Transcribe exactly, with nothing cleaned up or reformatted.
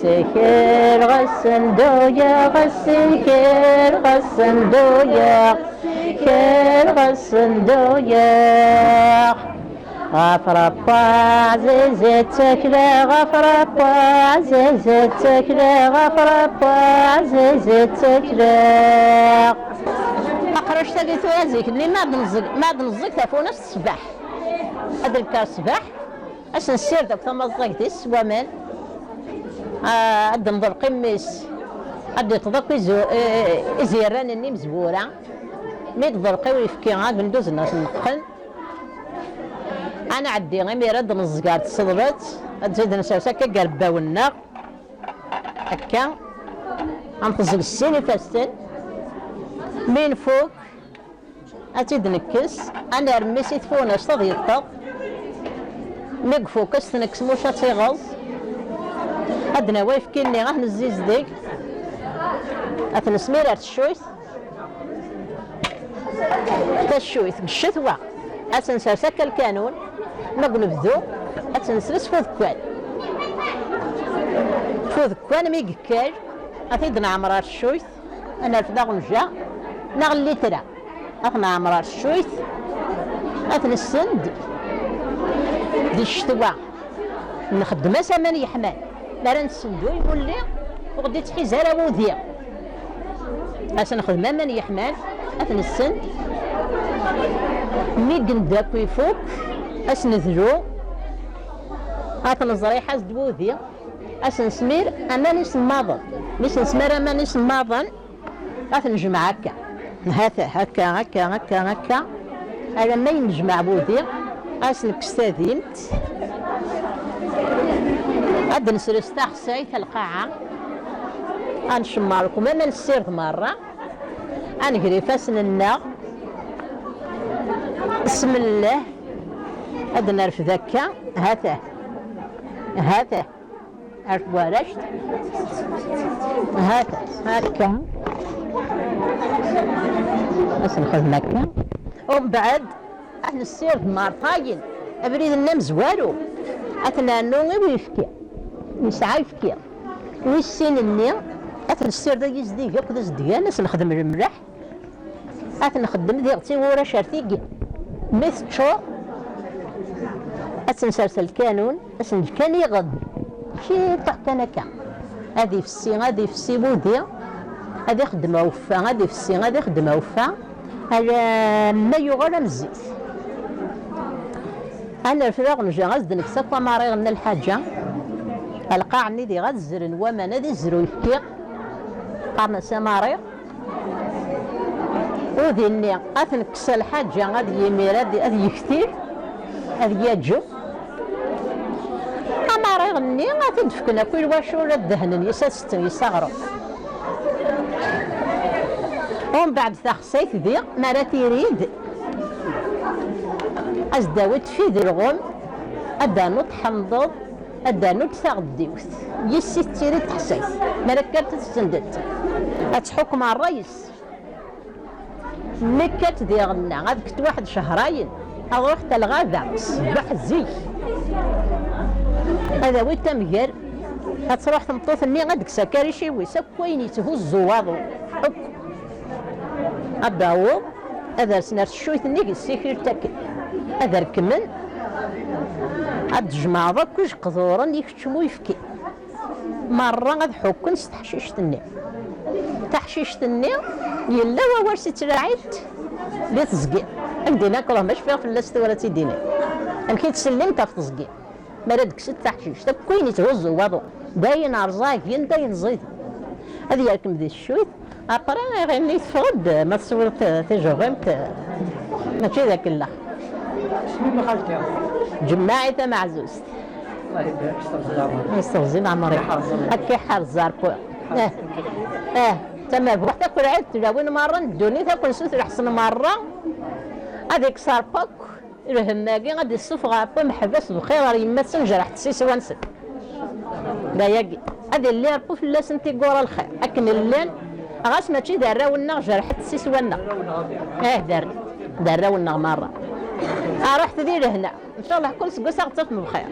Siker ɣas nduyeɣ, siker ɣas nduyeɣ, siker ɣas nduyeɣ. Ɣef Ṛebbi ɛziz i ttekleɣ, ɣef Ṛebbi ɛziz i ttekleɣ, ɣef Ṛebbi ɛziz i ttekleɣ. Taqract-agi tura zik-nni ma d-neẓẓeg, ma d-neẓẓeg tafunast ṣṣbeḥ. Ad d-nekker ṣṣbeḥ, ad s-nessired akk tamaẓẓagt-is s waman. Ah, ad d-nḍelq imi-s. Ad d-iṭṭeḍ akk izu-, eh, izirran-nni imezwura. Mi d-ḍelq i uyefki, agenduz-nni ad t-neqqen. Ad nɛeddi imir ad d-neẓẓeg ar tseḍlet, ad tt-id-nsers akka deg irebbawen-nneɣ. Akka, ad nteẓẓeg s sin ifassen. Mi nfuk, ad tt-id-nekkes, ad nermem-is i tfunast ad yeṭṭeḍ. Mi ifuk, ad s-t-nekkes muc ad tiɣeẓ. Ad d-nawi ayefki-nni, ad t-nezzizdeg. Ad t-nesmir ar teccuyt. Taccuyt, deg ccetwa, ad tt-nsers akka lkanun. Ma deg unebdu, ad tt-nesres f udekkan. F udekkan, mi yekker, ad t-id-neɛmer ar teccuyt, ad nerfed aɣenja neɣ llitra. Ad t-neɛmer ar teccuyt, ad t-nessend di ccetwa. Nxeddem-as aman yeḥman. Mi ara nessendu imulli, ur ɣ-d-ittḥiz ara wudi. Ad s-nexdem aman yeḥman, ad t-nessend. Mi yendakk ifuk, ad s-nedlu, ad t-neẓriḥ-as-d wudi, ad s-nesmir aman isemmaḍen. Mi s-nesmir aman isemmaḍen, ad t-nejmeɛ akka. Hata, akka, akka, akka, akka. Alamma yennejmeɛ wudi, ad s-nekkes tadimt. Ad d-nesres taxsayt ar lqaɛa. Ad ncemmer lkemam, ad nessired merra. Ad nger ifassen-nneɣ. Bismillah. Ad d-nerfed akka. Hata. Hata. Ar twaract. Hat, akka. Ad s-nexdem akka. Umbeɛd, ad nessired mertayen. Abrid-nni amezwaru. Ad t-nernu i uyefki. Yesɛa ayefki. Wis sin-nni, ad t-nessired ad yizdig akk d azedgan, ad s-nexdem lemleḥ. Ad t-nxeddem diɣ d tiwurac ar tigi. Mi teččur, ad tt-nsers lkanun, ad s-nefk kan iɣed. Ciṭuḥ kan akka. Ad ifessi, ad ifessi wudi, ad ixeddem aweffa, ad ifessi, ad ixeddem aweffa, alamma yuɣal am zzit. Ad nerfed aɣenja, ad s-d-nekkes akk amariɣ n lḥaǧa. Lqaɛ-nni diɣ ad zren waman, ad izru uyefki. Qqaren-as amariɣ. Udi-nni ad t-nekkes lḥaǧa, ad yimir, ad, ad yektil, ad yaǧew. Amariɣ-nni ad t-id-fken akk i lwacul, ad dehnen yis, ad setten yis aɣrum. Umbeɛd taxsayt diɣ, mi ara tirid, ad s-d-tawiḍ tfid lɣum, ad d-ternuḍ tḥemḍeḍ, ad d-ternuḍ taɣeddiwt. Yis-s i tettirid texsayt, mi ara kkant ad tsendet. Ad tḥukkem ṛṛay-is. Nekkat diɣenna, ad kket waḥed cehrayen, ad ruḥet ɣer lɣaba, ṣṣbeḥ zik. Ad awit amger, ad truḥ tmeṭṭut-nni, ad kkes akaric-iw-is, akk ayen yetthuzzu waḍu, akk. Ad d-aweḍ, ad rsen ar teccuyt-nni, yessikel-t akken. Ad rekmen, ad d-tjemɛeḍ akk ijeqduren ikeččem uyefki. Merra ad ḥukken s teḥcict-nni. Taḥcict-nni, yella wawal s ittlaɛi-tt di teẓgi. Ad k-d-iniɣ, kruh ma cfiɣ fell-as tura ad tt-id-iniɣ. Amek i ttsellimt ɣef teẓgi? Mi ara d-kkset taḥcict, akk ayen yetthuzzu waḍu, d ayen rẓagen, d ayen ẓiden. Ad yerkem di teccuyt, après, iɣimi teffeɣ-d, ma teswiḍ t-, tijuɣimt, mačči d akellax. Jemmaɛi tameɛzuzt. Yesteɣzi leɛmer-ik. Akka iḥerz Rebbi. Eh, eh, tamabuḥt akk lɛid tlawin merra n ddunit akk nsut leḥsen merra. Ad ikser Rebbi akk lhemm-agi, ad issufeɣ Rebbi ameḥbas bxir ɣer yemma-tsen, jerḥet s iswa-nsen. D ayagi. Ad illi Rebbi fell-asen tiggura lxir. Akken llan, ɣas mačči d arraw-nneɣ, jerḥet s iswa-nneɣ. Eh, d ar-, d arraw-nneɣ merra. Ruḥet di lehna. Ncallah kul seg wass ad ɣ-tafem bxir.